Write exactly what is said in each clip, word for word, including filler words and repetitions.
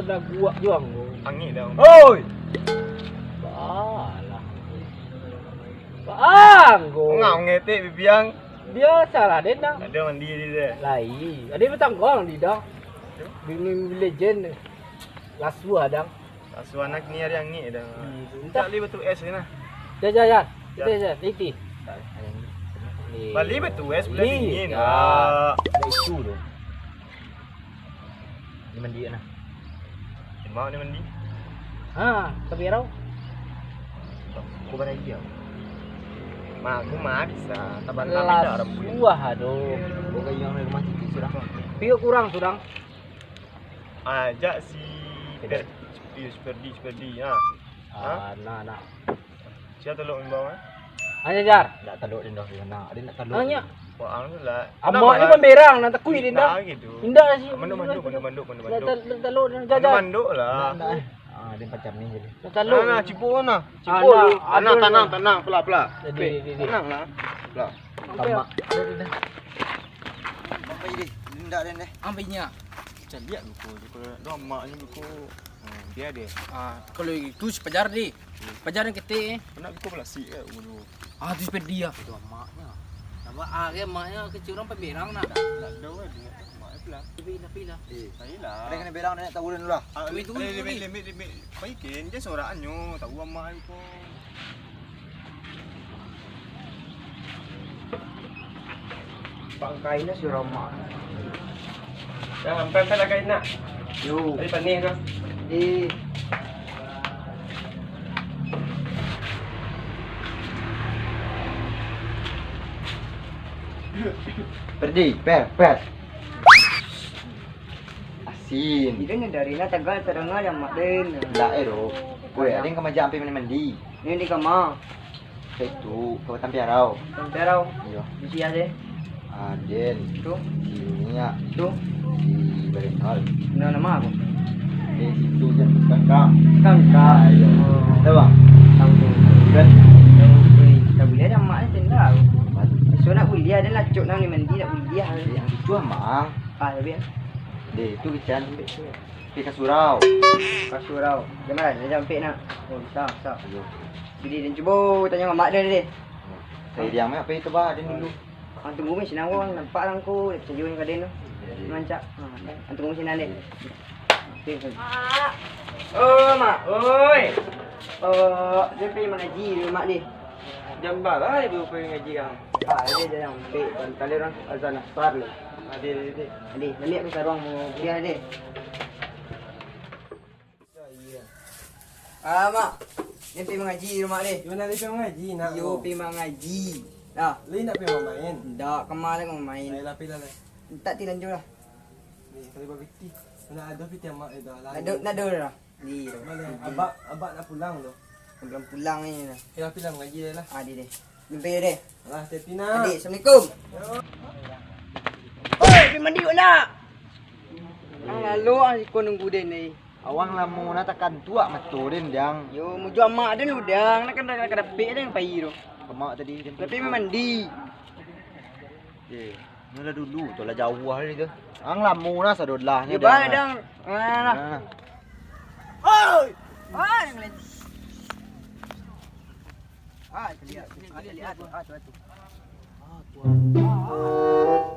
Laguak juo ang ko. Angik dah. Oi! Balah. Bang ko. Ngau ngetek bibiang. Biasalah den dah. Ado mandi di deh. Lai. Ado batangguang di dah. Bini legend. Lasuah dang. Lasuah anak ni hari angik dah. Hmm, entah. Cak li batu es ni nah. Jar, jar, jar. Jar. Kita jar, titi. Bali batu es, bulan dingin. Dah itu tu. Ni mandi nah. Mau ni mandi. Ha, tapi rau. Aku barayia. Ma, aku ma bisa. Tabalah minta rambuan. Lasuah aduh. Bukan yang rumah titi sudah. Piuk kurang sudah. Ajak si Perdi. Per-, si Perdi, si Perdi, ha. Ah, nah, nah. Sia talok imbau, eh? Hanya jar. Ndak talok den doh, nah, den ndak talok. Hanya. Wah, ang tu lah. Amak ni pamberang, nak takui den dah. Nah, gitu. Indak sih. Manduk, manduk, manduk, manduk, manduk. Ndak tal-, ndak talok den, jar, jar. Manduk lah. Ndak, ndak, eh. Ah, den pacam ni jadi. Ndak talok. Nah, nah, cipo nah. Cipo lu. Nah, tanang, tanang, pela, pela. Jadi, jadi, jadi. Tanang lah. Pela. Tamak. Apa jadi? Ndak den deh. Ambil nyak. Caliak lu ko, kalau nak doh amak ni lu ko. Hmm, dia deh. Ah, kalau itu si Pajar deh. Pajar yang ketek, eh. Kena buka plastik ke, dulu. Ah, tu sepedi ah. Itu amaknya. Nama ah, dia amaknya kecil urang pemberang nak. Nak, nak dah, weh, dengar amaknya pula. Tapi lah, tapi lah. Eh, tapi lah. Ada kena berang, nak tahu dulu lah. Ah, tapi tu, limit, limit, limit. Baikin, dia seorang anyo, tahu amak itu. Bangkai ni si Roma. Dah, ampai-ampai lah kain nak. Yo. Tadi panih tu. Eh. Perdi, per, per. Asin. Ida nyadari nah, tagal tadanga jamak den. Ndak, eh, doh. Weh, aden ka majak ampai mandi-mandi. Ni di kama. Itu, ka Batang Piarau. Batang Piarau? Iyo. Di sia deh? Aden. Tu? Di Minyak. Tu? Di Barenol. Nah, nama apa? Di situ je, Kangkang. Kangkang. Ah, iyo. Oh. Tahu, Bang? Tahu tu. Kan? Tahu, weh. Tak boleh ada mak ni tenda. Esok nak kuliah, ada lah cok nang ni mandi, nak kuliah. Yang itu, Mang. Ah, tapi, ah. Deh, itu kican. Pi ka surau. Ka surau. Jam bara? Jam ampek nak. Oh, bisa, bisa. Iyo. Jadi, den cubo tanyo mamak den deh. Tadi diam, apa itu, bah, den dulu? Ah, tunggu, Min, sinan ko, nampak lah ko, sajo ka den tu. Mancak. Ah, tunggu sinan deh. Oke, oke. Mak. Oh, Mak. Oi. Oh, den pai mangaji dulu, Mak, deh. Jam bara itu pai ngaji, Kang? Ah, deh, jam ampek. Tadi urang azan asar lu. Ade, ade, ade. Ade, baliak ka saruang mau kuliah, ade. Ah, Mak. Ni pai mangaji di rumah, ade. Yo, nak pai mangaji, nak. Yo, pai mangaji. Dah. Lai nak pai main? Ndak, kama lah ka main. Ayolah, pai lah, lai. Entak ti lanjut lah. Ni, kali babiti. Nak ado piti amak dah. Ndak ado, ndak ado dah. Iyo. Abak, abak nak pulang tu. Pulang-pulang ni lah. Yo, pai lah mangaji lah. Ah, deh, deh. Jumpa deh. Alah, hati-hati nak. Ade, assalamualaikum. Oi, pai mandi wak nak. Ang lalu ang siko nunggu den ni. Awang lamo nak takantuak mato den, Dang. Yo, mujo amak den lu, Dang. Nak kan, nak kan dapek den pai tu. Amak tadi den. Tapi mandi. Ye. Nyo lah dulu, tu lah jauah tadi tu. Ang lamo nah sado lah. Yo, baik, Dang. Nah. Oi! Oi, yang lain. Ah, caliak. Ah, caliak tu. Ah, tu, tu. Ah, tu. Ah, ah.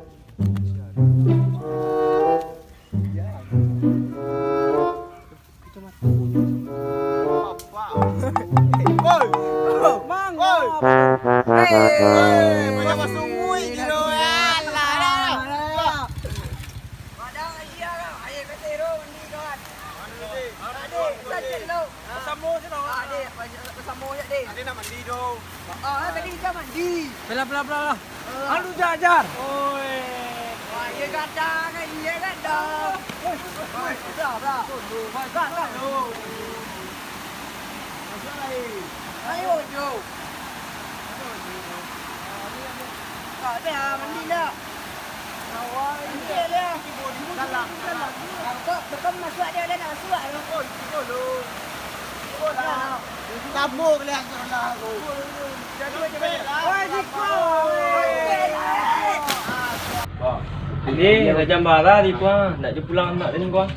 Oi! Mang! Oi! Hei! Banyak masuk muik gilo, eh. Alah, alah. Padang aia lah. Aia kasih ro, mandi kawan. Adik, sakit lo. Bersama je lah. Adik, bersama je, Dik. Adik nak mandi tu. Ah, tadi kita mandi. Pelan, pelan, pelan lah. Alu jar, jar. Oi. Wah, iya gadang, iya gadang. Oi, oi, oi. Bra, bra. Bra, bra. Ayo, Jo. Tak ada, mandi nak. Mandi dia. Kok, kok masuk dia, dia nak masuk, ah. Oi, cuba lu. Cuba lah. Kamu kelihatan lah aku. Ini lah jam bara di kuang, nak je pulang anak tadi kuang.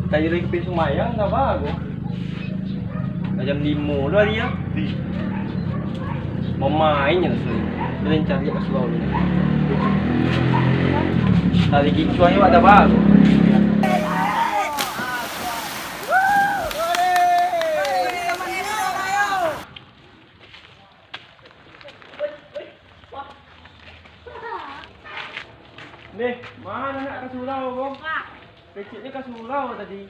Tadi lagi pai sumbayang, dah bagus. Dah jam limo tu hari, ya. Mamain je lah, suruh. Dia cari kat surau ni. Tadi kicuah ni, awak dah bagus. Neh, ma nak ka surau ko? Kecik ni ka surau tadi.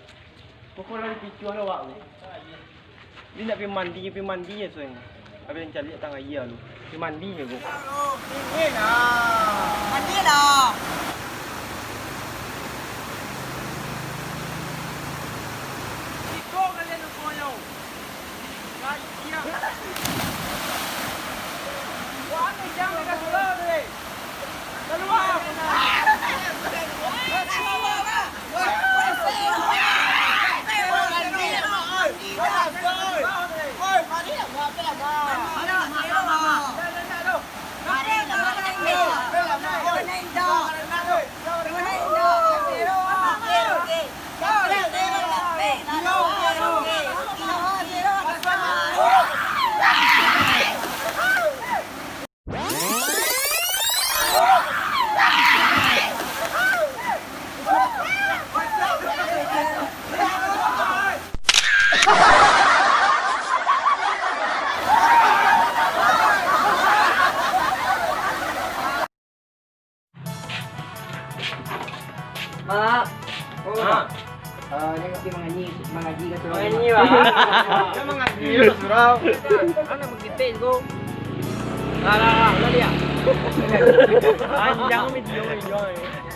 Pokok lah dipicuah lah awak ko. Ni nak pai mandi, pai mandi je suai. Habis caliak tangah aia tu. Pai mandi je ko. Dingin ah. Mandi lah. Iko kalian ruponyo. Mak. Oh, Mak. Eh, ni ngerti mangaji, mangaji ka surau ni, Mak. Mangaji, Mak. Dia mangaji ka surau. Mana mengkitik tu? Lah, lah, lah, lah, dia. Panjang video, video ni.